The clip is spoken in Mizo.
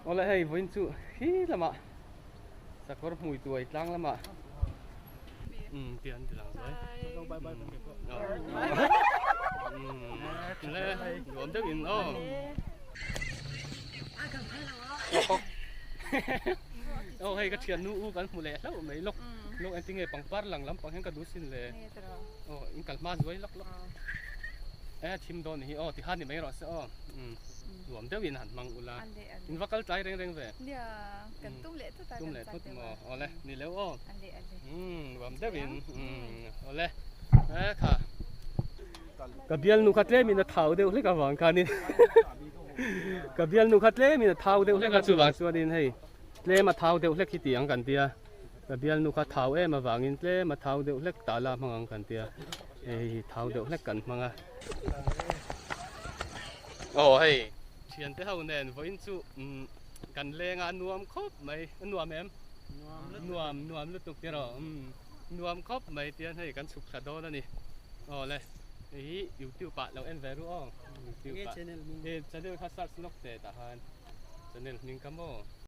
Awle hei vawiin chu khi lamah sakawr hmui tuai tlang lamah umm tih an ti lang zuai umm le nuam deuh in aw aw hei ka thian nu u kan hmu leh hlauh mai lawk lawk engtin nge pangpar lang lampang hian ka duh sin le aw in kal hma zuai lawk lawk e thim dawn hi aw tikhan ni mai rawh se aw umm nuam deuh in han hmang ula in va kal tlai reng reng ve nia kan tum leh thut a tum leh thut maw awle ni leu aw umm nuam deuh in umm awle e kha ka bialnu kha tlem in a thau deuh hlek avang khanin ka bialnu kha tlem in a thau deuh hlek a chuvang chuanin hei tlem a thau deuh hlek hi tih ang kan tia. Ka bialnu kha thau em avangin tlem a thau deuh hlek tah la hmang ang kan tia, hei hi thau deuh hlek kan hmang a. Aw hei thiante ho nen vawiin chu kan leng a nuam khawp mai, a nuam em? Nuam nuam lutuk tiraw nuam khawp mai tian hei kan chhuk thla dawn a ni. Aw le hei hi youtube ah lo en ve ru aw youtube ah channel kha search lawk teh tah khan channel hming ka maw.